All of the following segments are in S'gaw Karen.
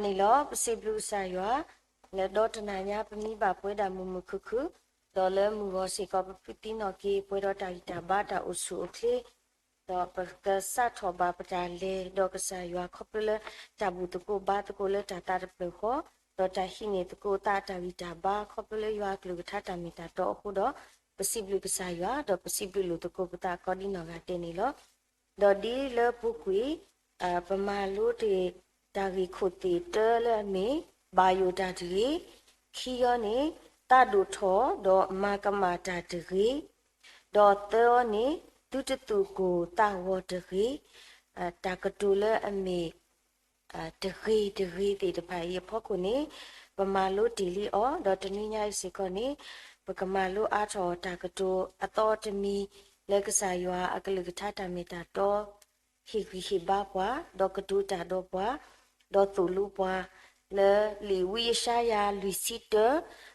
န့ၣ်လီၤ. ပစံးဘျုးကစၢ်ယွၤ လၢဒီတနၤညါ ပမံဘၣ်ပဝဲဒၣ်မုာ်မုာ်ခုၣ်ခုၣ်, ဒီးလၢမုၢ်ဂီၤစ့ၢ်ကီး ပဖုသံနီၣ်က့ၤ ပှဲၤဒီးတၢ်ဂံၢ်တၢ်ဘါ တၢ်အိၣ်ဆူၣ်အိၣ်ချ့, ဒီးပကစးထီၣ်ဘၣ်ပတၢ်လဲၤဒီးကစၢ်ယွၤ ခီဖျိလၢတၢ်ဘူၣ်သကိးဘါသကိးလၢတၢ်သးတဖျၢၣ်ဃီ, ဒီးတၢ်ဟံးန့ၢ်သကိးသးအတၢ်ဂံၢ်တၢ်ဘါ ခီဖျိလၢယွၤအကလုၢ်ကထါတၢ်မ့ၢ်တၢ်တီအဃိဒီး, ပစံးဘျုးကစၢ်ယွၤ ဒီးပစံးဘျုးလိာ်သကိးပသးကိးဒ်နီၢ်ဂၤဒဲးန့ၣ်လီၤ. ဒီးဒ်လၢပူၤကွံာ် ပမၤလိတ့ၢ် တၢ်ဂ့ၢ်ခိၣ်သ့ၣ်တၢလၢအမ့ၢ် ဘၣ်ယိၣ်တၢ်တဂ့ၤ, ခံအီၤန့ၣ် သးဒိၣ်ထီၣ်ဒီးမၤကမၣ်တၢ်တဂ့ၤ, ဒီးသၢအီၤန့ၣ် သုတသူၣ်ကိၢ်သးဂီၤတဂ့ၤ, တၢ်ကတိၤလၢအမ့ၢ် တဂ့ၤတဂ့ၤသ့ၣ်တဖၣ်အံၤအဖီခိၣ်န့ၣ် ပမၤလိတ့ၢ်လံအီၤ, ဒီးတနွံညါအံၤစ့ၢ်ကီးန့ၣ် ပကမၤလိအါထီၣ်တၢ်ကတိၤအသီတမံၤ လၢကစၢ်ယွၤအကလုၢ်ကထါတၢ်မ့ၢ်တၢ်တီ ဟ့ၣ်ဂံၢ်ဟ့ၣ်ဘါပှၤ, ဒီးကတိၤတၢ်ဒီးပှၤ, ဒီးသိၣ်လိပှၤ, လၢလံာ်ဝံယၡါယၤလွံၢ်ဆံတၢ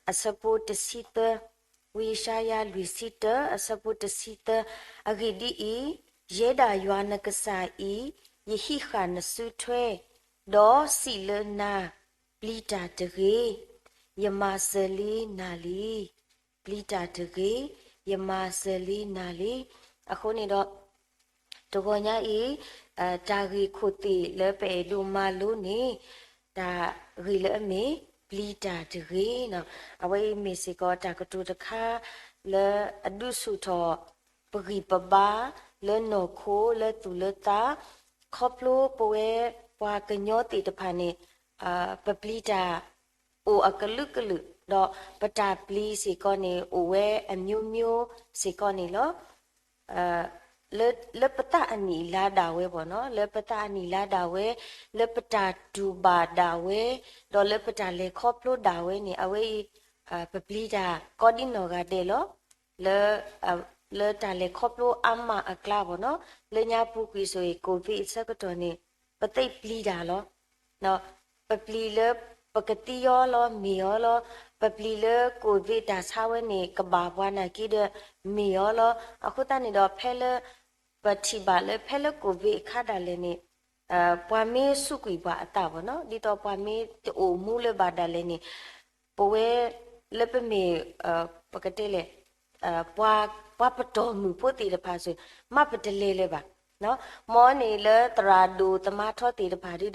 အဆၢဖိတဆံသၢ, ဝံယၡါယၤလွံၢ်ဆံတၢ အဆၢဖိတဆံသၢ, အဂ့ၢ်ဒ်အံၤ, ယဲဒၣ်ယွၤနကစၢ်အံၤ, ယဟံးဃာ်နစုထွဲ, ဒီးစံးလၢနၤ, ပျံၤတၢ်တဂ့ၤ, ယမၤစၢၤလံနၤလံ. ပျံၤတၢ်တဂ့ၤ, ယမၤစၢၤလံနၤလံ. အဃိန့ၣ်ဒီး တဂီၤညါအံၤ တၢ်ဂ့ၢ်ခိၣ်သ့ၣ်လၢပအဲၣ်ဒိးမၤလိန့ၣ် တၢ်ဂ့ၢ်လၢအမ့ၢ် ပျံၤတၢ်တဂ့ၤန့ၣ်, အဝဲအံၤမ့ၢ်စ့ၢ်ကီးတၢ်ကတိၤတခါ လၢအဒုးဆူၣ်ထီၣ် ပဂံၢ်ပဘါ လၢနီၢ်ခိလၢသူၣ်လၢသး, ခီဖျိပဝဲပှၤကညီသ့ၣ်တဖၣ်န့ၣ် ပပျံၤတၢ် အိၣ်အကလုာ်ကလုာ်, ဒီးပတၢ်ပျံၤစ့ၢ်ကီးန့ၣ် အိၣ်ဝဲအမျိုးမျိုးစ့ၢ်ကီးန့ၣ်လီၤ. လၢပသးအနံၣ်လါဒၣ်ဝဲဘၣ်နီၤ, လၢပသးအနံၣ်လါဒၣ်ဝဲ, လၢပတၢ်တူၢ်ဘၣ်ဒၣ်ဝဲ, ဒီးလၢပတၢ်လဲၤခီဖျိဒၣ်ဝဲန့ၣ် အဝဲအံၤ ပပျံၤတၢ်ကိးဒ်နီၢ်ဂၤဒဲးလီၤ. လၢ လၢတၢ်လဲၤခီဖျိအါမးအကျါဘၣ်နီၤ, လၢညါပူၤကွံာ်ဆိၣ်ဂ့ၤ ကိၣ်ဘ့ၣ်အဆၢကတီၢ်န့ၣ် ပသ့ပျံၤတၢ်လီၤ. ပပျံၤလၢပကသံအီၤလီၤ မ့ၢ်အီၤလီၤ, ပပျံၤလၢ ကိၣ်ဘ့ၣ် တၢ်ဆါဝဲန့ၣ် ကဘၣ်ပှၤနာ်က့ဒီး မ့ၢ်အီၤလီၤ. အဃိသတးန့ၣ်ဒီး ဖဲလၢ ပထံၣ်ဘၣ်လၢဖဲလၢ ကိၣ်ဘ့ၣ် အခါဒၣ်လဲာ်န့ၣ် ပှၤမ့ၢ်စူးကွံာ်ပှၤအသးဘၣ်နီၤ, ဒ်သိးပှၤမ့ၢ်တအိၣ်မူလၢၤဘၣ်ဒၣ်လဲာ်န့ၣ် ပဝဲလၢပမ့ၢ် ပကတဲလဲၣ် ပှၤပတီၢ်မုၢ်ဖိသ့ၣ်တဖၣ်စ့ၢ် မ့ၢ်ပတလဲၤလၢၤဘၣ်. မ်န့ၣ်လၢသရၣ်ဒိၣ်သမါထီသ့ၣ်တဖၣ်ဒု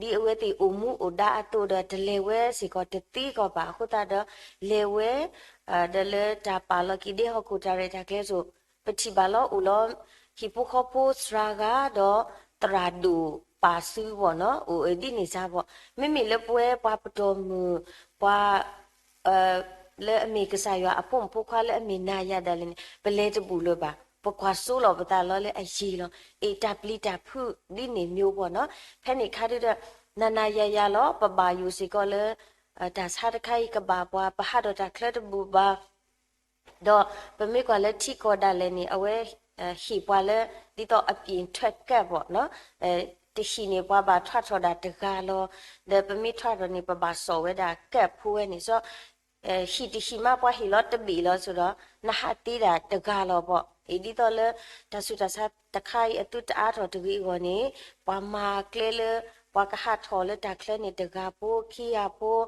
ဒီး ဒ်အဝဲသ့ၣ်အိၣ်မူအိၣ်ဒါအသိးဒီး တလဲၤဝဲစ့ၢ်ကီးတသ့ကီးဘၣ်အဃိသတးဒီး လဲၤဝဲ ဒီးလၢတၢ်ပာ်လီၤက့ၤဒဲဟီၣ်ခိၣ်တၢ်ရဲၣ်တၢ်ကျဲၤစ့ၢ် ပထံၣ်ဘၣ်လီၤအိၣ်လီၤ ဟံၣ်ဖိဃီဖိစှၤဂၤဒီး သရၣ်ဒိၣ်ပာ်စုဘၣ်နီၤ အိၣ်အဒ်န့ၣ်စ့ၢ်ဘၣ်. မ့မ့ၢ်လၢပဝဲပှၤပတီၢ်မုၢ် ပှၤ လၢအမ့ၢ်ကစၢ်ယွၤအဖိမုၣ်ဖိခွါလၢအမ့ၢ်နၤယၤဒၣ်လဲာ်န့ၣ် ပလဲၤတဘူၣ်လၢၤဘၣ်. ပကွၢ်စိလီၤပသးလီၤလၢအယံၤလီၤ. အ့ၣ် တၢ်ပျံၤတၢ်ဖုးဒ်န့ၣ်မျိုးဘၣ်နီၤ. ဖဲန့ၣ်ခါဒုဒီး နၤနၤယၤယၤလီၤ ပဘၣ်ယိၣ်စ့ၢ်ကီးလၢ တၢ်ဆါတခါအံၤကဘၣ်ပှၤ ပဟးထီၣ်တၢ်ချၢတဘူၣ်ဘၣ် ဒီးပမ့ၢ်ကွၢ်လၢထံကီၢ်ဒၣ်လဲာ်န့ၣ် အဝဲ ဟ့ၣ်ပှၤလၢ ဒ်သိးအပြင်ထွက်ကဒ်ဘၣ်နီၤ, တဟံၣ်န့ၣ်ပှၤဘၣ်ထွဲထီၣ်ဒၣ်တဂၤလီၤ. ဒီးပမ့ၢ်ထွဲထီၣ်န့ၣ် ပဘၣ်စိာ်ဝဲဒၣ်ကဒ်ဖိဝဲန့ၣ် စီၤ ဟံၣ်တဟံၣ်မးပှၤဟ့ၣ်လီၤတဘ့ၣ်လီၤဆိဒီး နဟးသ့ဒၣ်တဂၤလီၤဘၣ်. အ့ၣ် ဒ်သိးလၢ တၢ်ဆူးတၢ်ဆါတခါအံၤအသုတအါထီၣ်တဂ့ၤအဂီၢ်န့ၣ် ပှၤမၤကျဲလၢ ပှၤကဟးထီၣ်လၢတၢ်ချၢန့ၣ်တဂၤဖိခံဂၤဖိ ဒ်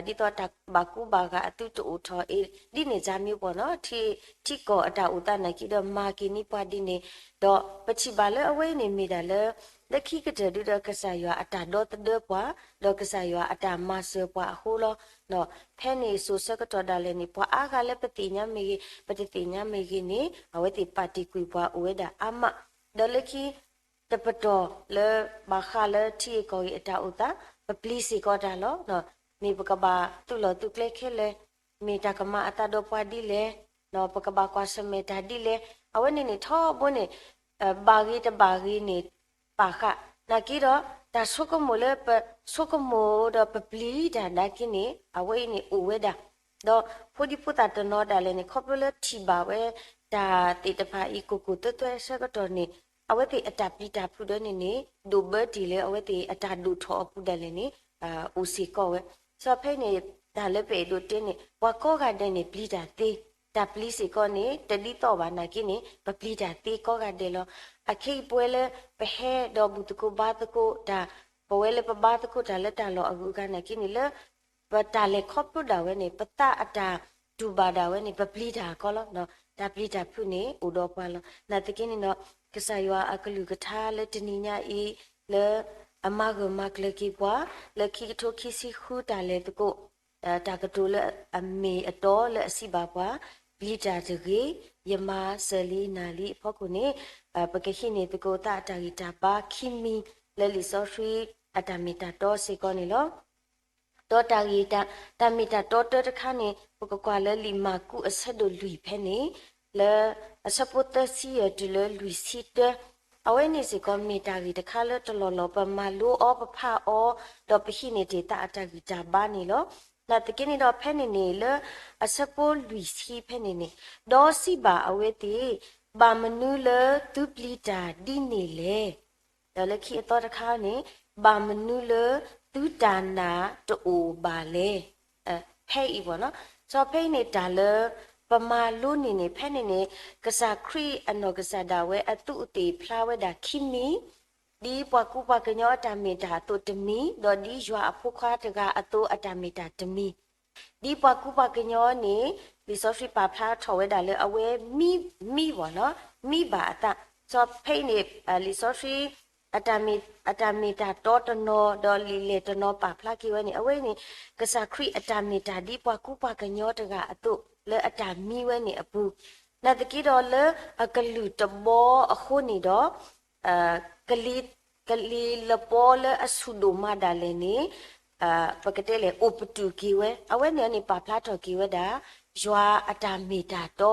သိးတၢ်ဘၣ်ကူဘၣ်ဂာ်အသုတအိၣ်ထီၣ်အံၤ ဒ်န့ၣ်စ့ၢ်မ့ၢ်ဘၣ်နီၤ. ထံ ထံကီၢ်အတၢ်အိၣ်သးနာ်က့ဒီးမၤက့ၤန့ၢ်ပှၤဒ်န့ၣ် ဒီးပထံၣ်ဘၣ်လၢအဝဲအံၤန့ၣ်မ့ၢ်ဒၣ်လၢ လၢခံကတၢၢ်ဒုဒီးကစၢ်ယွၤအတၢ်ဒီသဒၢပှၤ ဒီးကစၢ်ယွၤအတၢ်မၤစၢၤပှၤအဃိလီၤ. ဖဲန့ၣ်စိၤဆၢကတီၢ်ဒၣ်လဲာ်န့ၣ် ပှၤအါဂၤလၢပသ့ၣ်ညါမ့ၢ်ဂ့ၤ ပတသ့ၣ်ညါမ့ၢ်ဂ့ၤန့ၣ် အဝဲသ့ၣ်ပာ်တ့ၢ်ကွံာ်ပှၤအိၣ်ဝဲဒၣ်အါမး ဒီးလၢခံ တပတီၢ်လၢဘၣ်ဃးလၢထံဂ့ၢ်ကီၢ်ဂ့ၢ်အတၢ်အိၣ်သး ပပျံၤစ့ၢ်ကီးတၢ်လီၤ. မ့ၢ်ပကဘၣ်သူၣ်လီၤသူၣ်ကျဲခဲလၢာ်, မ့ၢ်တၢ်ကမၤအသးဒီးပှၤဒ်လဲၣ်, ပကဘၣ်ကွၢ်ဆၢၣ်မဲာ်တၢ်ဒ်လဲၣ်, အဝဲန့ၣ်န့ၣ်ထီဘိန့ၣ် ဘၣ်ဂ့ၤတဘၣ်ဂ့ၤန့ၣ် ပာ်ဃာ် နာ်က့ဒီး တၢ်ဆိကမိၣ်လၢပဆိကမိၣ်ဒီးပပျံၤတၢ်နာ်က့န့ၣ် အဝဲအံၤန့ၣ်အိၣ်ဝဲဒၣ် ဒီးဖိဒံဖိသၣ်တနီၤဒၣ်လဲာ်န့ၣ် ခီဖျိလၢထံၣ်ဘၣ်ဝဲ တၢ်သ့ၣ်တဖၣ်အံၤကိၢ်ကိၢ်သၢသၢဆၢကတီၢ်န့ၣ် အဝဲသ့ၣ်အတၢ်ပျံၤတၢ်ဖုးဒီးန့ၣ်န့ၣ် ဒိၣ်ဘၢတ့ၢ်လၢအဝဲသ့ၣ်အတၢ်ဒိၣ်ထီၣ်အပူၤဒၣ်လဲာ်န့ၣ် အိၣ်စ့ၢ်ကီးဝဲ. စီၤဖဲန့ၣ် တၢ်လၢပအဲၣ်ဒိးတဲန့ၣ် ပှၤကိးဂၤဒဲးန့ၣ် ပျံၤတၢ်သ့, တၢ်ပျံၤစ့ၢ်ကီးန့ၣ် တဒ်သိးဘၣ်နာ်က့န့ၣ် ပပျံၤတၢ်သ့ကိးဂၤဒဲးလီၤ. အခဲအံၤပဝဲလၢ ပဟဲဒီးဘူၣ်သကိးဘါသကိးတၢ် ပဝဲလၢပဘါသကိးတၢ်လၢတၢ်လီၢ်အဂုၤအဂၤနာ်က့န့ၣ် လၢပတၢ်လဲၤခီဖျိဒၣ်ဝဲန့ၣ် ပသးအတၢ်တူၢ်ဘၣ်ဒၣ်ဝဲန့ၣ် ပပျံၤတၢ်ကီလီၤ. တၢ်ပျံၤတၢ်ဖုးန့ၣ်အိၣ်ဒီးပှၤလီၤ. နာ်သက့န့ၣ်ဒီး ကစၢ်ယွၤအကလုၢ်ကထါလၢတနံၤညါအံၤ လၢအမၤဂၢၢ်မၤကျၢၤက့ၤပှၤ လၢခံကထိခံဆံဃုတၢ်လဲၤသကိး တၢ်ကတိၤလၢအမ့ၢ်အတီလၢအစံးဘၣ်ပှၤ ပျံၤတၢ်တဂ့ၤ, ယမၤစၢၤလံနၤလံအဖီခိၣ်န့ၣ် ပကဟံးန့ၢ်သကိးသးအတၢ်ဂံၢ်တၢ်ဘါခံမံၤ လၢလံာ်စီဆှံအတၢ်မ့ၢ်တၢ်တီစ့ၢ်ကီးန့ၣ်လီၤ. ဒီးတၢ်ဂ့ၢ်တၢ် တၢ်မ့ၢ်တၢ်တီတၢတခါန့ၣ် ပကကွၢ်လၢလံာ်မၢ်ကူးအဆၢဒိၣ်လွံၢ်ဖဲန့ၣ် လၢအဆၢဖိသၢဆံယဲၢ်တုၤလၢလွံၢ်ဆံတၢ, အဝဲန့ၣ်စ့ၢ်ကီးမ့ၢ်တၢ်ဂ့ၢ်တခါလၢတလီၢ်လီၢ်ပမၤလိအီၤပဖးအီၤ ဒီးပဟံးန့ၢ်တ့ၢ်သးအတၢ်ဂံၢ်တၢ်ဘါန့ၣ်လီၤ. နာ်သက့န့ၣ်ဒီးဖဲန့ၣ်န့ၣ် လၢအဆၢဖိလွံၢ်ဆံဖဲန့ၣ်န့ၣ် ဒီးစံးဘၣ်အဝဲသ့ၣ်, ဘၣ်မနုၤလၢသုပျံၤတၢ်ဒ်န့ၣ်လဲၣ်. ဒီးလၢခံအသီတခါန့ၣ် ဘၣ်မနုၤလၢသုတၢ်နာ်တအိၣ်ဘၣ်လဲၣ်. ဖဲအံၤဘၣ်နီၤ, စီၤဖဲအံၤန့ၣ်တၢ်လၢပမၤလိန့ၢ်န့ၣ် ဖဲန့ၣ်န့ၣ် ကစၢ်ခရံာ်အနီၢ်ကစၢ်ဒၣ်ဝဲအသူးအသ့ၣ်ဖျါဝဲဒၣ်ခံမံၤ, ဒ်ပှၤကူပှၤကညီအတၢ်မ့ၢ်တၢ်အသိးတမံၤ, ဒီးဒ်ယွၤအဖိခွါတဂၤအသိးအတၢ်မ့ၢ်တၢ်တမံၤ ဒ်ပှၤကူပှၤကညီန့ၣ် လံာ်စီဆှံပာ်ဖျါထီၣ်ဝဲဒၣ်လၢအဝဲမံ, မံဘၣ်နီၤ, မံဘၣ်အသး. စီၤဖဲအံၤန့ၣ် လံာ်စီဆှံ အတၢ်မ့ၢ်တၢ်တီတနီၤ ဒီးလံာ်လဲၢ်တနီၤပာ်ဖျါက့ၤဝဲန့ၣ် အဝဲအံၤန့ၣ် ကစၢ်ခရံာ်အတၢ်မ့ၢ်တၢ်ဒ်ပှၤကူပှၤကညီတဂၤအသိးလၢအတၢ်မံဝဲန့ၣ်အပူၤ, နာ်သက့ဒီးလၢအကလုၢ်တဘီအဃိန့ၣ်ဒီး ကလံၤ, ကလံၤလပီလၢအဆူၣ်ဒိၣ်မးဒၣ်လဲာ်န့ၣ် ပကတဲလဲၣ် အိၣ်ပတုာ်က့ၤဝဲ, အဝဲန့ၣ်န့ၣ် ပာ်ဖျါထီၣ်က့ၤဝဲဒၣ် ယွၤအတၢ်မ့ၢ်တၢ်တီ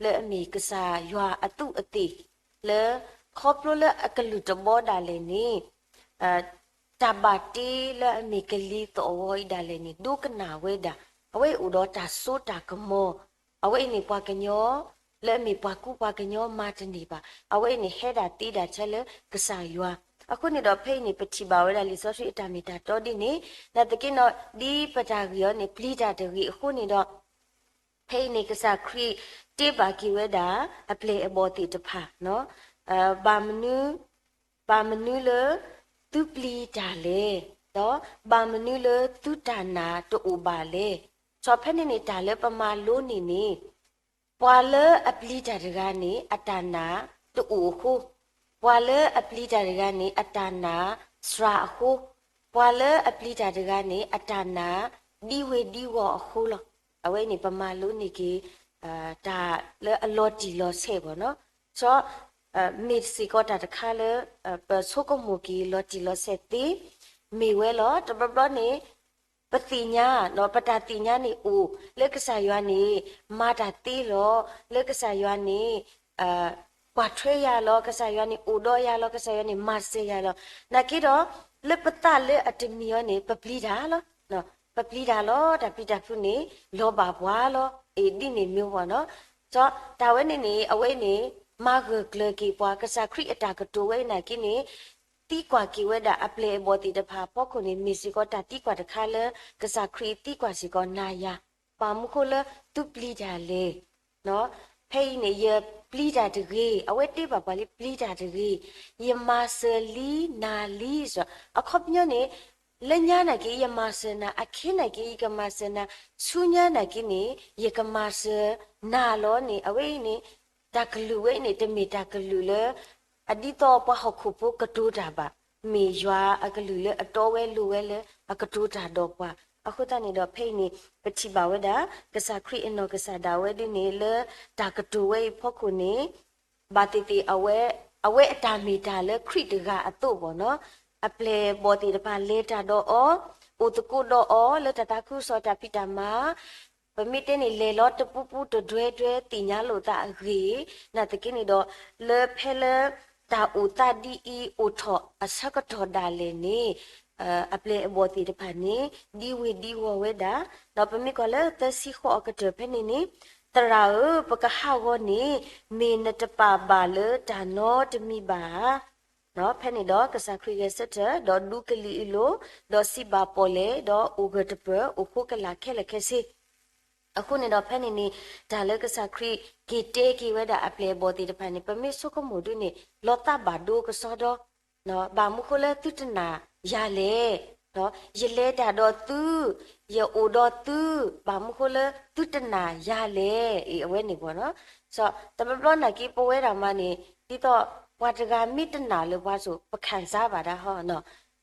လၢအမ့ၢ်ကစၢ်ယွၤအသူးအသ့ၣ် လၢခီဖျိလၢအကလုၢ်တဘီဒၣ်လဲာ်န့ၣ် တၢ်ဘၣ်တ့လၢအမ့ၢ်ကလံၤသီၣ်ဂီၤအံၤဒၣ်လဲာ်န့ၣ် ဒိကနၣ်ဝဲဒၣ်, အဝဲအံၤအိၣ်ဒီးတၢ်စိတၢ်ကမီၤ, အဝဲအံၤန့ၣ်ပှၤကညီ လၢအမ့ၢ်ပှၤကူပှၤကညီမၤတန့ၢ်ဘၣ်, အဝဲအံၤန့ၣ်ဟဲဒၣ်သ့ဒၣ်ထဲလၢကစၢ်ယွၤ, အဃိန့ၣ်ဒီးဖဲအံၤန့ၣ် ပထံၣ်ဘၣ်ဝဲဒၣ်လံာ်စီဆှံအတၢ်မ့ၢ်တၢ်တီဒ်န့ၣ်, နာ်သက့ဒီး ဒ်ပတၢ်ဂ့ၢ်အံၤန့ၣ် ပျံၤတၢ်တဂ့ၤအဃိန့ၣ်ဒီး ဖဲအံၤန့ၣ် ကစၢ်ခရံာ်တ့ဘၣ်က့ၤဝဲဒၣ် အပျဲၢ်အဘီၣ်သ့ၣ်တဖၣ်, ဘၣ်မနုၤ, ဘၣ်မနုၤလၢ သုပျံၤတၢ်လဲၣ်, ဒီးဘၣ်မနုၤလၢသုတၢ်နာ်တအိၣ်ဘၣ်လဲၣ်. စီၤဖဲန့ၣ်န့ၣ် တၢ်လၢပမၤလိန့ၢ်န့ၣ် ပှၤလၢအပျံၤတၢ်တဂၤန့ၣ် အတၢ်နာ်တအိၣ်အဃိ, ပှၤလၢအပျံၤတၢ်တဂၤန့ၣ် အတၢ်နာ်စှၤအဃိ, ပှၤလၢအပျံၤတၢ်တဂၤန့ၣ် အတၢ်နာ်ဒံဝ့ၤဒံဝီၤအဃိလီၤ. အဝဲန့ၣ် ပမၤလိန့ၢ်က့ၤ တၢ်လၢအလီၤတံၢ်လီၤဆဲးဘၣ်နီၤ, စီၤ မ့ၢ်စ့ၢ်ကီးတၢ်တခါလၢ ပဆိကမိၣ်က့ၤလီၤတံၢ်လီၤဆဲးသ့, မ့ၢ်ဝဲလီၤ. တဘျီဘျီန့ၣ် ပသ့ၣ်ညါ, ပတၢ်သ့ၣ်ညါန့ၣ်အိၣ်လၢကစၢ်ယွၤန့ၣ် မၤတၢ်သ့လီၤ, လၢကစၢ်ယွၤန့ၣ် ကွၢ်ထွဲယၤလီၤ, ကစၢ်ယွၤန့ၣ်အိၣ်ဒီးယၤလီၤ, ကစၢ်ယွၤန့ၣ်မၤစၢၤယၤလီၤ. နာ်က့ဒီး လၢပသးလၢအတမံၤအံၤန့ၣ် ပပျံၤတၢ်လီၤ. ပပျံၤတၢ်လီၤ, တၢ်ပျံၤတၢ်ဖုးန့ၣ် လီၤဘၣ်ပှၤလီၤ. အ့ၣ် ဒ်န့ၣ်မ့ၢ်ဝဲနီၤ, စီၤ တၢ်ဝဲန့ၣ်န့ၣ် အဝဲန့ၣ် မၤဂၢၢ်ကျၢၤက့ၤပှၤ, ကစၢ်ခရံာ်အတၢ်ကတိၤဝဲအံၤနာ်က့န့ၣ် သံကွၢ်က့ၤဝဲဒၣ်အပျဲၢ်အဘီၣ်သ့ၣ်တဖၣ်အဖီခိၣ်န့ၣ် မ့ၢ်စ့ၢ်ကီးတၢ်သံကွၢ်တခါလၢ ကစၢ်ခရံာ်သံကွၢ်စ့ၢ်ကီးနၤယၤ, ဘၣ်မနုၤဃိလၢသုပျံၤတၢ်လဲၣ်. ဖဲအံၤန့ၣ် ယပျံၤတၢ်တဂ့ၤ, အဝဲတ့ဘၣ်ပှၤလၢပျံၤတၢ်တဂ့ၤ, ယမၤစၢၤလံနၤလံ, စီၤ အခီပညီန့ၣ် လၢညါနာ်က့ ယမၤစၢၤနၤ, အခဲနာ်က့ ယကမၤစၢၤနၤ, ဆူညါနာ်က့န့ၣ် ယကမၤစၢၤနၤလီၤန့ၣ် အဝဲအံၤန့ၣ် တၢ်ကလုၢ်ဝဲအံၤန့ၣ် တမ့ၢ်တၢ်ကလုၢ်လၢ အဒ်သိးပှၤဟီၣ်ခိၣ်ဖိကတိၤတၢ်ဘၣ်, မ့ၢ်ယွၤအကလုၢ်လၢအတီဝဲလိၤဝဲလၢအကတိၤတၢ်ဒီးပှၤ. အဃိသတးန့ၣ်ဒီး ဖဲအံၤန့ၣ် ပထံၣ်ဘၣ်ဝဲဒၣ် ကစၢ်ခရံာ်အနီၢ်ကစၢ်ဒၣ်ဝဲဒ်န့ၣ် လၢတၢ်ကတိၤဝဲအံၤဖီခိၣ်န့ၣ် ဘၣ်သ့ၣ်သ့ၣ် အဝဲအတၢ်မ့ၢ်တၢ်လၢခရံာ်တဂၤအသိးဘၣ်နီၤ, အပျဲၢ်အဘီၣ်သ့ၣ်တဖၣ်လဲၤတၢ်ဒီးအီၤ, အိၣ်သကိးဒီးအီၤ လၢတၢ်သးခုကစီၣ်တၢ်ဖံးတၢ်မၤ ပမ့ၢ်တဲန့ၣ် လဲၤလီၤတပူၤပူၤတဒွဲဒွဲ သ့ၣ်ညါလိာ်သးအဂ့ၢ်, နာ်သက့န့ၣ်ဒီး လၢဖဲလၢ တၢ်အိၣ်သးဒ်အံၤ အိၣ်ထီၣ်အဆၢကတီၢ်ဒၣ်လဲာ်န့ၣ် အပျဲၢ်အဘီၣ်သ့ၣ်တဖၣ်န့ၣ် ဒံဝ့ၤဒံဝီၤဝဲဒၣ်, ဒီးပမ့ၢ်ကွၢ်လၢသၢဆံဃိးအကတၢၢ်ဖဲန့ၣ်န့ၣ်, သရၣ်ဧၢ, ပကဟးဂီၤန့ၣ် မ့ၢ်နတပာ်ဘၣ်လၢတၢ်နီတမံၤဘၣ်ဧါ. ဖဲန့ၣ်ဒီးကစၢ်ခရံာ်ဂဲၤဆၢထၢၣ် ဒီးဒူကလံၤအလိၤ, ဒီးစံးဘၣ်ပီၣ်လဲၣ်, ဒီးအိၣ်ဂၢၢ်တပၢၢ် အိၣ်ဃိကလာ်ခဲလၢာ်ခဲဆ့. အဃိန့ၣ်ဒီးဖဲန့ၣ်န့ၣ် တၢ်လၢကစၢ်ခရံာ်က့ၤတဲက့ၤဝဲဒၣ်အပျဲၢ်အဘီၣ်သ့ၣ်တဖၣ်န့ၣ် ပမ့ၢ်ဆိကမိၣ်ဒုန့ၣ် လီၤသးဘၣ်ဒိကစီဒီ, ဘၣ်မနုၤဃိလၢသုတနာ် ယၤလဲၣ်, ယလဲၤတၢ်ဒီးသု, ယအိၣ်ဒီးသု, ဘၣ်မနုၤဃိလၢသုတနာ်ယၤလဲၣ်, အဝဲန့ၣ်ဘၣ်နီၤ. တဘျီဘျီနာ်က့ပဝဲဒၣ်မးန့ၣ် ဒ်သိးပှၤတဂၤမ့ၢ်တနာ်လၢပှၤစိၤ ပခံစားဘၣ်ဒၣ်ဟီ,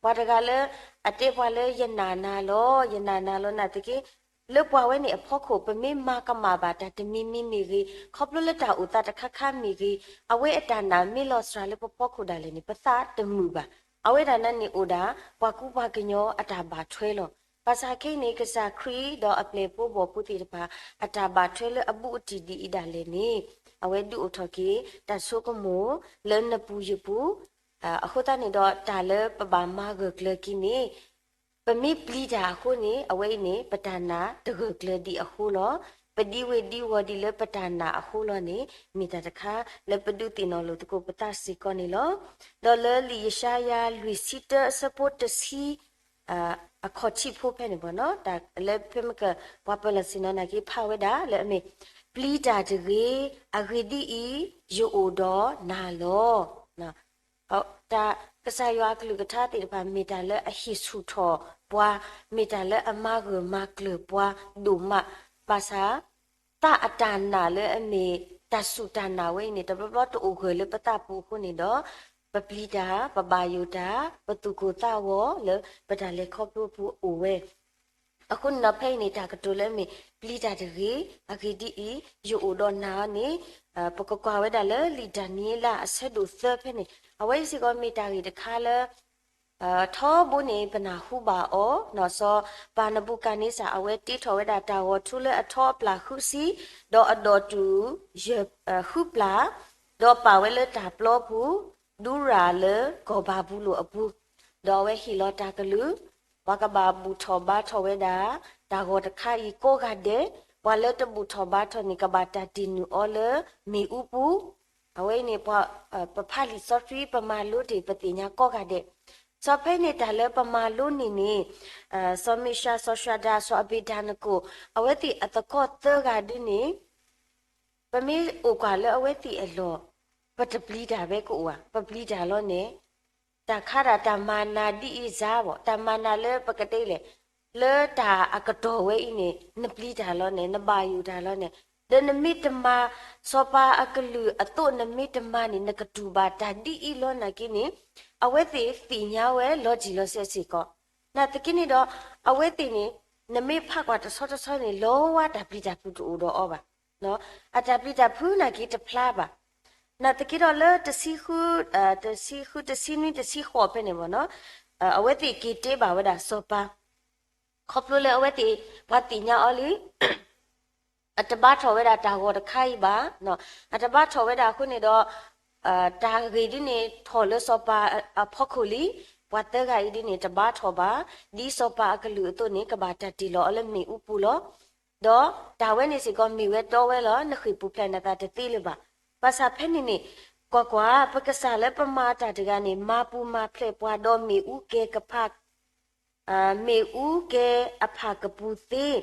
ပှၤတဂၤလၢ အတဲပှၤလၢယနာ်နၤလီၤ, ယနာ်နၤလီၤနာ်သက့ လၢပှၤဝဲန့ၣ်အဖီခိၣ် ပမ့ၢ်မၤကမၣ်ဘၣ်တၢ်တမံၤမံၤမ့ၢ်ဂ့ၤ, ခီဖျိလၢတၢ်အိၣ်သးတခါခါမ့ၢ်ဂ့ၤ, အဝဲအတၢ်နာ်မ့ၢ်လီၤစှၤလၢပဖီခိၣ်ဒၣ်လဲာ်န့ၣ် ပသးတမုာ်ဘၣ်. အဝဲဒၣ်န့ၣ်အိၣ်ဒၣ် ပှၤကူပှၤကညီအတၢ်ဘၣ်ထွဲလီၤ. ဘၣ်ဆၣ်ခဲအံၤန့ၣ် ကစၢ်ခရံာ်ဒီးအပျဲၢ်ဖိဘီၣ်ဖိသ့ၣ်တဖၣ် အတၢ်ဘၣ်ထွဲလၢအဘူးအတံၢ်ဒ်အံၤဒၣ်လဲာ်န့ၣ် အဝဲဒုးအိၣ်ထီၣ်က့ၤ တၢ်ဆိကမိၣ်လၢနပူၤယပူၤ, အဃိသတးန့ၣ်ဒီးတၢ်လၢပဘၣ်မၤဂၢၢ်ကျၢၤက့ၤန့ၣ် ပမ့ၢ်ပျံၤတၢ်အဃိန့ၣ် အဝဲအံၤန့ၣ် ပတၢ်နာ်တဂၢၢ်ကျၢၤဒံးအဃိလီၤ. ပဒံဝ့ၤဒံဝီၤဒံးလၢပတၢ်နာ်အဃိလီၤန့ၣ် မ့ၢ်တၢ်တခါလၢပဒုးသ့ၣ်နီၣ်လိာ်သကိးပသးစ့ၢ်ကီးန့ၣ်လီၤ. ဒီးလၢလံာ်ယၡါယၤ လွံၢ်ဆံတၢအဆၢဖိတဆံ အခီၣ်ထံးဖိဖဲန့ၣ်ဘၣ်နီၤ, တၢ်လၢဖဲမ့ၢ်က ပှၤပၢၤလီၢ်ဆ့ၣ်နီၤနာ်က့ဖးဝဲဒၣ်လၢအမ့ၢ် ပျံၤတၢ်တဂ့ၤ, အဂ့ၢ်ဒ်အံၤ, ယအိၣ်ဒီးနၤလီၤ. တၢ်ကစၢ်ယွၤအကလုၢ်ကထါသ့ၣ်တဖၣ် မ့ၢ်တၢ်လၢအဟ့ၣ်ဆူၣ်ထီၣ်ပှၤ, မ့ၢ်တၢ်လၢအမၤဂၢၢ်မၤကျၢၤပှၤဒိၣ်မး, ဘၣ်ဆၣ် သးအတၢ်နာ်လၢအမ့ၢ်တၢ်စူၢ်တၢ်နာ်ဝဲအံၤန့ၣ် တဘျီဘျီတအိၣ်ဂၢၢ်လၢပသးပူၤအဃိန့ၣ်ဒီး ပပျံၤတၢ်, ပဘၣ်ယိၣ်တၢ်, ပသူၣ်ကိၢ်သးဂီၤလၢပတၢ်လဲၤခီဖျိပူၤအိၣ်ဝဲ အဃိန့ၣ်ဒီးဖဲအံၤန့ၣ် တၢ်ကတိၤလၢအမ့ၢ် ပျံၤတၢ်တဂ့ၤ, အဂ့ၢ်ဒ်အံၤ, ယအိၣ်ဒီးနၤအီၤန့ၣ် ပကကွၢ်ဝဲဒၣ်လၢလံာ်ဒၤနံးယ့လးအဆၢဒိၣ်သၢဖဲန့ၣ် အဝဲအံၤစ့ၢ်ကီးမ့ၢ်တၢ်ဂ့ၢ်တခါလၢ ထီဘိန့ၣ်ပနၢ်ဟူဘၣ်အီၤ, စီၤပၤနဘူၤခၣ်န့စၢ် အဝဲတ့ထီၣ်ဝဲဒၣ်တၢ်ဂီၤထူလၢအထီအပျၢ်ဃုဆံ, ဒီးအဒီၣ်တုာ်ယဲၢ်ဃုပျၢ်, ဒီးပာ်ဝဲလၢတၢ်ပျီပူၤ, ဒူရၤလၢကီၢ်ဘၤဘူလိၣ်အပူၤ, ဒီးအဝဲဟ့ၣ်လီၤတၢ်ကလုၢ်, ပှၤကဘၣ်ဘူၣ်ထီၣ်ဘါထီၣ်ဝဲဒၣ် တၢ်ဂီၤတခါအံၤကိးဂၤဒဲး, ပှၤလၢတဘူၣ်ထီၣ်ဘါထီၣ်န့ၣ် ကဘၣ်တၢ်တ့ၢ်နုာ်အီၤလၢမ့ၣ်အူပူၤ, အဝဲအံၤန့ၣ် ပဖးလံာ်စီဆှံ ပမၤလိတ့ၢ် ပသ့ၣ်ညါကိးဂၤဒဲး, စီၤဖဲန့ၣ်တၢ်လၢပမၤလိန့ၢ်န့ၣ် စီၤမ့ၡး, စီၤၡးဒၤ, စီၤအဘ့းဒၤနကိၣ် အဝဲသ့ၣ်အသကိးသၢဂၤဒ်န့ၣ် ပမ့ၢ်အိၣ်ကွၢ်လၢအဝဲသ့ၣ်အလီၢ်, ပတပျံၤတၢ်ဝဲကအိၣ်ဧါ, ပပျံၤတၢ်လီၤန့ၣ် တၢ်ခါဒၣ်တၢ်မၤနၤဒ်အံၤစါဘၣ်, တၢ်မၤနၤလၢပကတဲလဲၣ်, လၢတၢ်အကတီၢ်ဝဲအံၤန့ၣ် နပျံၤတၢ်လီၤန့ၣ်, နဘၣ်ယိၣ်တၢ်လီၤန့ၣ်, ဒီးနမ့ၢ်တမၤ စီၤပၤအကလုၢ်အသိးနမ့ၢ်တမၤန့ၣ် နကတူၢ်ဘၣ်တၢ်ဒ်အံၤလီၤနာ်က့န့ၣ်, အဝဲသ့ၣ်သ့ၣ်ညါဝဲလီၤတံၢ်လီၤဆဲးစ့ၢ်ကီး, နာ်သက့န့ၣ်ဒီး အဝဲသ့ၣ်န့ၣ် နမ့ၢ်ဖးကွၢ်တဆီတဆီန့ၣ် လီၤဝါတၢ်ပျံၤတၢ်ဖုးတအိၣ်ဒီးအီၤဘၣ် အတၢ်ပျံၤတၢ်ဖုးနာ်က့တဖျါဘၣ်. နာ်သက့ဒီးလၢတဆံဃု, တဆံဃု, တဆံနွံ, တဆံဃိးဖဲန့ၣ်ဘၣ်နီၤ, အဝဲသ့ၣ်က့ၤတဲဘၣ်ဝဲဒၣ်စီၤပၤ, ခီဖျိလၢအဝဲသ့ၣ် ပှၤသ့ၣ်ညါအီၤလံ, အတဘါထီၣ်ဝဲဒၣ်တၢ်ဂီၤတခါအံၤဘၣ်, အတဘါထီၣ်ဝဲဒၣ်အဃိန့ၣ်ဒီး တၢ်ဂ့ၢ်ဒ်န့ၣ်ထီၣ်လၢစီၤပၤအဖီခိၣ်လံ, ပှၤသၢဂၤအံၤဒ်န့ၣ် တဘါထီၣ်ဘၣ်, ဒ်စီၤပၤအကလုၢ်အသိးန့ၣ် ကဘၣ်တၢ်တ့ၢ်လီၤအီၤလၢမ့ၣ်အူပူၤလီၤ. ဒီးတၢ်ဝဲန့ၣ်စ့ၢ်ကီးမ့ၢ်ဝဲတီဝဲလီၤ, နဃ့ၢ်ပူၤဖျဲးနသးတသ့လၢၤဘၣ်. ဘၣ်ဆၣ်ဖဲန့ၣ်န့ၣ် ကွၢ်ကွၢ်, ပကစၢ်လၢပမၤတၢ်တဂၤန့ၣ် မၤပူၤမၤဖျဲးပှၤဒီးမ့ၣ်အူကဲကဖး မ့ၣ်အူကဲအဖးကပူၤသ့,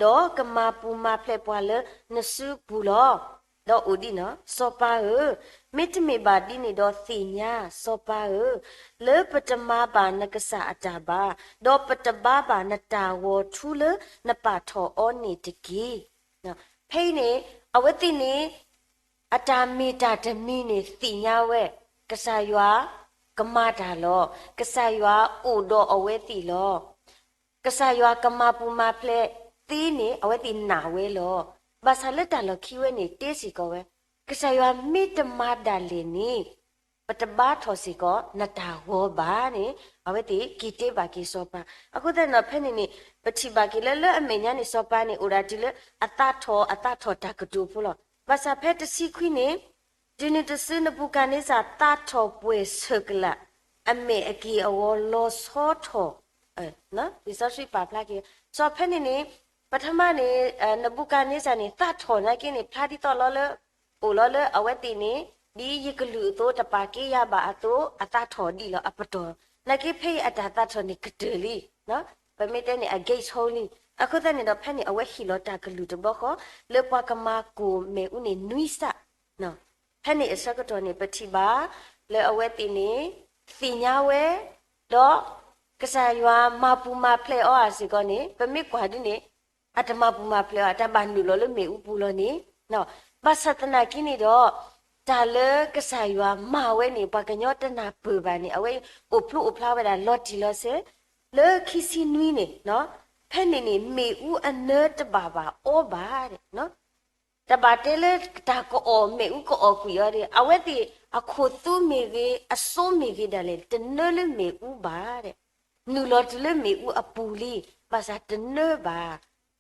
ဒီးကမၤပူၤမၤဖျဲးပှၤလၢနစုပူၤလီၤ. ဒီးအိၣ်ဒ်န့ၣ်, စီၤပၤဧၢ, မ့တမ့ၢ်ဘၣ်ဒ်န့ၣ်ဒီးသ့ၣ်ညါ, စီၤပၤဧၢ, လၢပတမၤဘၣ်နကစၢ်အတၢ်ဘၣ်, ဒီးပတဘါဘၣ်နတၢ်ဂီၤထူလၢနပာ်ထီၣ်အီၤန့ၣ်တက့ၢ်. ဖဲအံၤန့ၣ် အဝဲသ့ၣ်န့ၣ် အတၢ်မ့ၢ်တၢ်တမံၤန့ၣ်သ့ၣ်ညါဝဲ, ကစၢ်ယွၤကမၤတၢ်လီၤ, ကစၢ်ယွၤအိၣ်ဒီးအဝဲသ့ၣ်လီၤ. ကစၢ်ယွၤကမၤပူၤမၤဖျဲးသ့န့ၣ် အဝဲသ့ၣ်နာ်ဝဲလီၤ. ဘၣ်ဆၣ်လၢတၢ်လီၢ်ခံဝဲန့ၣ် တဲစ့ၢ်ကီးဝဲ, ကစၢ်ယွၤမ့ၢ်တမၤဒၣ်လဲာ်န့ၣ် ပတဘါထီၣ်စ့ၢ်ကီးနတၢ်ဂီၤဘၣ်န့ၣ် အဝဲသ့ၣ်က့ၤတဲဘၣ်က့ၤစီၤပၤ. အဃိသတးန့ၣ်ဒီး ဖဲန့ၣ်န့ၣ် ပထံၣ်ဘၣ်က့ၤလၢ လၢအမဲာ်ညါန့ၣ် စီၤပၤန့ၣ် အိၣ်ဒၣ်တုၤလၢအသးထီၣ် အသးထီၣ်တၢ်ကတိၤဖိလီၤ. ဘၣ်ဆၣ်ဖဲတဆံခွံန့ၣ် တုၤနုၤတစု နဘူၤခၣ်န့စၢ်သးထီၣ်ပှဲၤဆၢၣ်ကလာ် အမဲာ်အက့ၢ်အဂီၤ လီၤဆီထီၣ်, လံာ်စီဆှံပာ်ဖျါက့ၤ, စီၤဖဲန့ၣ်န့ၣ် ပထမန့ၣ် နဘူၤခၣ်န့စၢ်န့ၣ် သးထီၣ်နာ်က့န့ၣ် ဖျါဒ်သိးလီၤလၢ အိၣ်လီၤလၢအဝဲသ့ၣ်န့ၣ် ဒ်ယကလုၢ်အသိး တပာ်က့ၤယၤဘၣ်အသိး အသးထီၣ်ဒံးလီၤ အပတီၢ်, နာ်က့ဖဲအံၤအတၢ်သးထီၣ်န့ၣ်ကတၢၢ်လံ, ပမ့ၢ်တဲန့ၣ် အဂ့ၢ်ဆိလံ. အဃိသတးန့ၣ်ဒီး ဖဲန့ၣ်အဝဲဟ့ၣ်လီၤတၢ်ကလုၢ်တဘျီဃီ လၢပှၤကမၤကိၢ်မ့ၣ်အူန့ၣ်နွံစး ဖဲန့ၣ်အဆၢကတီၢ်န့ၣ် ပထံၣ်ဘၣ်လၢအဝဲသ့ၣ်န့ၣ် သ့ၣ်ညါဝဲ, ဒီး ကစၢ်ယွၤမၤပူၤမၤဖျဲးအီၤဧါစ့ၢ်ကီးန့ၣ် ပမ့ၢ်ကွၢ်ဒ်န့ၣ် အတမၤပူၤမၤဖျဲးအီၤ တၢ်ဘၣ်နုာ်လီၤလၢမ့ၣ်အူပူၤလီၤန့ၣ်, ဘၣ်ဆၣ်သနာ်က့န့ၣ်ဒီး တၢ်လၢကစၢ်ယွၤမၤဝဲန့ၣ် ပှၤကညီတနၢ်ပၢၢ်ဘၣ်န့ၣ် အဝဲအိၣ်ဖျိအိၣ်ဖျါဝဲဒၣ်လီၤတံၢ်လီၤဆဲး လၢခံဆံနွံန့ၣ်, ဖဲန့ၣ်န့ၣ် မ့ၣ်အူအနၢတဘၣ်ဘၣ်အီဘၣ် တဘၣ်တဲလၢတၢ်ကအီၣ်မ့ၣ်အူကအီၣ်ကွံာ်အီၤဒီး အဝဲသ့ၣ်အခိၣ်သူမ့ၢ်ဂ့ၤ အစိမ့ၢ်ဂ့ၤဒၣ်လဲာ် တနၢလၢမ့ၣ်အူဘၣ်, နုာ်လီၤတုၤလၢမ့ၣ်အူအပူၤလံ, ဘၣ်ဆၣ်တနၢဘၣ်.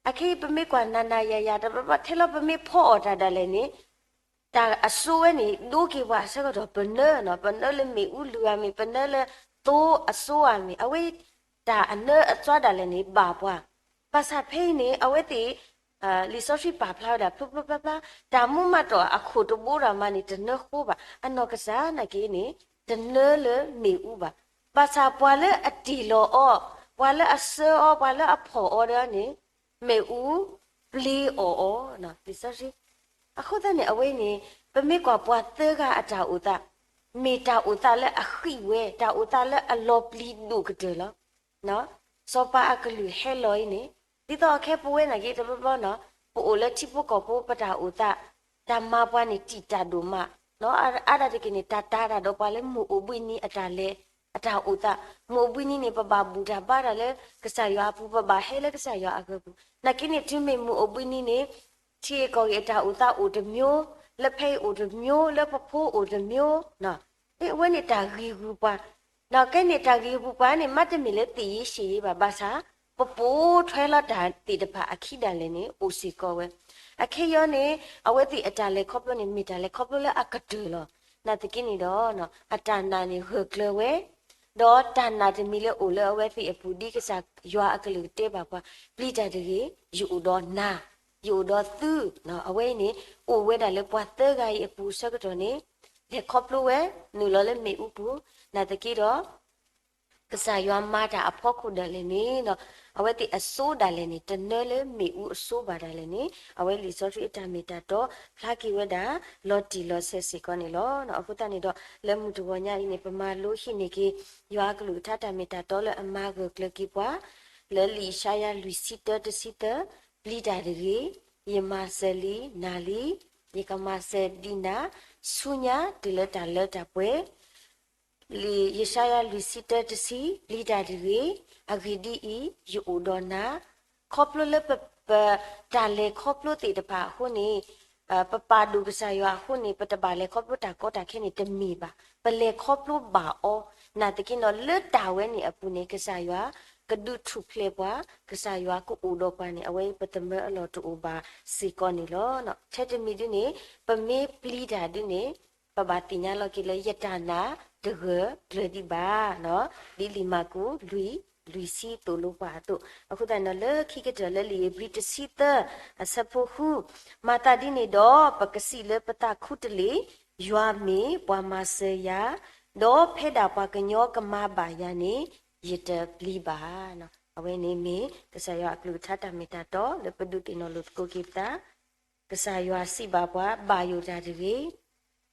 အခဲအံၤပမ့ၢ်ကွၢ်နၤနၤယၤယၤ တဘျီဘျီထဲလီၤပမ့ၢ်ဖီအီၣ်တၢ်ဒၣ်လဲာ်န့ၣ် တၢ်အစိဝဲန့ၣ် ဒိက့ၤပှၤအဆၢကတီၢ် ပနၢနီၤ, ပနၢလၢမ့ၣ်အူလုၢ်ဧါမ့ၢ် ပနၢလၢသိအစိဧါမ့ၢ် အဝဲ တၢ်အနၢအသွါဒၣ်လဲာ်န့ၣ် ဘၣ်ပှၤ. ဘၣ်ဆၣ်ဖဲအံၤန့ၣ် အဝဲသ့ၣ် လံာ်စီဆှံပာ်ဖျါဝဲဒၣ် ဖျိဖျိဖျါဖျါ တၢ်မူမၤတီၢ်အခိၣ်တဘိရၤမးန့ၣ် တနၢဃိဘၣ်. အနီၢ်ကစၢ်နာ်က့န့ၣ် တနၢလၢမ့ၣ်အူဘၣ်. ဘၣ်ဆၣ်ပှၤလၢအတ့ၢ်လီၤအီၤ, ပှၤလၢအဆှၢအီၤ, ပှၤလၢအဖီၣ်အီၤဒီးန့ၣ် မ့ၣ်အူပျ့အီၣ်အီၤ, လံာ်စီဆှံ အဃိသတးန့ၣ် အဝဲန့ၣ် ပမ့ၢ်ကွၢ်ပှၤသၢဂၤအတၢ်အိၣ်သး, မ့ၢ်တၢ်အိၣ်သးလၢအဃံးဝဲ, တၢ်အိၣ်သးလၢအလီၤပျံၤဒိၣ်ကတၢၢ်လီၤ. စီၤပၤအကလုၢ်ဟဲလီၤအံၤန့ၣ် ဒ်သိးအခဲပဝဲနာ်က့တဘျီဘျီနီၤ ပအိၣ်လၢထံဖိကီၢ်ဖိ ပတၢ်အိၣ်သး တၢ်မၤပှၤန့ၣ်တံာ်တာ်ဒိၣ်မး, အါဒၣ်တက့ၢ်န့ၣ် တၢ်တာ်တၢ်ဒီးပှၤလၢမုၢ်အိၣ်ဘှံးနံၤအတၢ်လဲၤ အတၢ်အိၣ်သး, မုၢ်အိၣ်ဘှံးနံၤန့ၣ် ပဘၣ်ဘူၣ်တၢ်ဘါတၢ်လၢကစၢ်ယွၤအပူၤ, ပဘၣ်ဟဲလၢကစၢ်ယွၤအဂီၢ်ပူၤ. နာ်က့န့ၣ် တုၤမ့ၢ်မုၢ်အိၣ်ဘှံးနံၤန့ၣ် ထံဂ့ၢ်ကီၢ်ဂ့ၢ်အတၢ်အိၣ်သးအိၣ်တမျိုး, လၢဖဲအံၤအိၣ်တမျိုး, လၢပဖိအိၣ်တမျိုး, အဝဲန့ၣ်တၢ်ဂံၢ်ဂုာ်ပှၤ, ကဲန့ၣ်တၢ်ဂံၢ်ဂုာ်ပှၤန့ၣ် မ့တမ့ၢ်လၢသ့ၣ်ယ့ၢ်ရှ့ၣ်ယ့ၢ်ဘၣ်, ဘၣ်ဆၣ် ပပိာ်ထွဲလီၤတၢ်သ့ၣ်တဖၣ်အခံဒၣ်လဲာ်န့ၣ် အိၣ်စ့ၢ်ကီးဝဲ. အခဲအံၤန့ၣ် အဝဲသ့ၣ်အတၢ်လဲၤခီဖျိန့ၣ် မ့ၢ်တၢ်လဲၤခီဖျိလၢအကတၢၢ်လီၤ. နာ်သက့န့ၣ်ဒီး အတၢ်နာ်န့ၣ်ဂၢၢ်ကျၢၤဝဲ ဒီးတၢ်နာ်တမံၤလၢအိၣ်လၢအဝဲသ့ၣ်အပူၤ ဒ်ကစၢ်ယွၤအကလုၢ်ကတဲဘၣ်ပှၤ, ပျံၤတၢ်တဂ့ၤ, ယအိၣ်ဒီးနၤ, ယအိၣ်ဒီးသု, အဝဲအံၤန့ၣ် အိၣ်ဝဲဒၣ်လၢပှၤသၢဂၤအံၤအပူၤအဆၢကတီၢ်န့ၣ် လဲၤခီဖျိဝဲ နုာ်လီၤလၢမ့ၣ်အူပူၤ, နာ်သက့ဒီး ကစၢ်ယွၤမၤတၢ်အဖီခိၣ်ဒၣ်လဲာ်န့ၣ် အဝဲသ့ၣ်အစိဒၣ်လဲာ်န့ၣ် တနၢလၢမ့ၣ်အူအစိဘၣ်ဒၣ်လဲာ်န့ၣ် အဝဲလံာ်စီဆှံအတၢ်မ့ၢ်တၢ်တီ ဖျါက့ၤဝဲဒၣ် လီၤတံၢ်လီၤဆဲးစ့ၢ်ကီးန့ၣ်လီၤ. အဃိသတးန့ၣ်ဒီး လၢမုၢ်တဂီၤညါအံၤန့ၣ် ပမၤလိဟံးန့ၢ်က့ၤ ယွၤအကလုၢ်ကထါတၢ်မ့ၢ်တၢ်တီလၢအမၤဂၢၢ်ကျၢၤက့ၤပှၤ လၢလံာ်ယၡါယၤလွံၢ်ဆံတၢတဆံသၢ, ပျံၤတၢ်တဂ့ၤ, ယမၤစၢၤလံနၤလံ, ယကမၤစၢၤဒံးနၤ ဆူညါတုၤလၢတၢ်လၢတၢ်ပှဲၤ လံာ်ယၡါယၤလွံၢ်ဆံတၢတဆံ, ပျံၤတၢ်တဂ့ၤ, အဂ့ၢ်ဒ်အံၤ, ယအိၣ်ဒီးနၤ, ခီဖျိလၢပ, ပ, တၢ်လဲၤခီဖျိသ့ၣ်တဖၣ်အဃိန့ၣ်, ပပာ်ဒိၣ်ကစၢ်ယွၤအဃိန့ၣ် ပတဘၣ်လဲၤခီဖျိတၢ်ကီတၢ်ခဲန့ၣ်တမ့ၢ်ဘၣ်. ပလဲၤခီဖျိဘၣ်အီၤ, နာ်သက့ဒီး လၢတၢ်ဝဲန့ၣ်အပူၤန့ၣ် ကစၢ်ယွၤကဒုးထူၣ်ဖျဲးပှၤ, ကစၢ်ယွၤကအိၣ်ဒီးပှၤန့ၣ် အဝဲပသမၢအလီၢ်တအိၣ်ဘၣ်စ့ၢ်ကီးန့ၣ်လီၤ. ထဲတမံၤဒ်န့ၣ် ပမ့ၢ်ပျံၤတၢ်ဒ်န့ၣ် ပဘၣ်သ့ၣ်ညါလီၤက့ၤလၢယတၢ်နာ်တဂၢၢ်ကျၢၤဒံးဘၣ်, ဒ်လံာ်မၢ်ကူး လွံၢ်, လွံၢ်ဆံသိၣ်လိပှၤအသိး, အဃိသတးန့ၣ်ဒီး လၢခံကတၢၢ်လၢလံာ်ဧ့ၤဘြံၤတဆံသၢ အဆၢဖိဃု, မၤသးဒ်န့ၣ်ဒီး ပကစံးလၢပသးခူတလ့ၢ်, ယွၤမ့ၢ်ပှၤမၤစၢၤယၤ, ဒီးဖဲဒၣ်ပှၤကညီကမၤဘၣ်ယၤန့ၣ် ယတပျံၤဘၣ်. အဝဲန့ၣ်မ့ၢ်ကစၢ်ယွၤအကလုၢ်ကထါတၢ်မ့ၢ်တၢ်တီလၢပဒုးသ့ၣ်နီၣ်လိာ်သကိးက့ၤပသး ကစၢ်ယွၤစံးဘၣ်ပှၤ ဘၣ်ယိၣ်တၢ်တဂ့ၤ,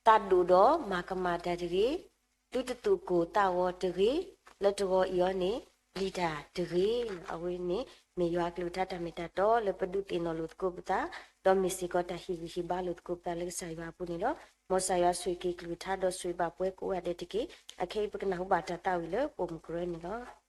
သးဒိၣ်ဒီးမၤကမၣ်တၢ်တဂ့ၤ, သုတသူၣ်ကိၢ်သးဂီၤတဂ့ၤ, လၢတဂီၤအံၤအီၤန့ၣ် ပျံၤတၢ်တဂ့ၤ. အဝဲန့ၣ် မ့ၢ်ယွၤအကလုၢ်ကထါတၢ်မ့ၢ်တၢ်တီလၢပဒုးသ့ၣ်နီၣ်လိာ်သကိးပသး, ဒီးမ့ၢ်စ့ၢ်ကီးတၢ်ဟ့ၣ်ဂံၢ်ဟ့ၣ်ဘါလိာ်သကိးပသးလၢကစၢ်ယွၤအပူၤန့ၣ်လီၤ. မ်ကစၢ်ယွၤဆိၣ်ဂ့ၤက့ၤကလုၢ်ကထါဒီးဆိၣ်ဂ့ၤဘၣ်ပှၤကိးဂၤဒဲးတက့ၢ်. အခဲအံၤပကနၢ်ဟူဘၣ်တၢ်သးဝံၣ်လၢပိာ်မုၣ်ကရၢန့ၣ်လီၤ.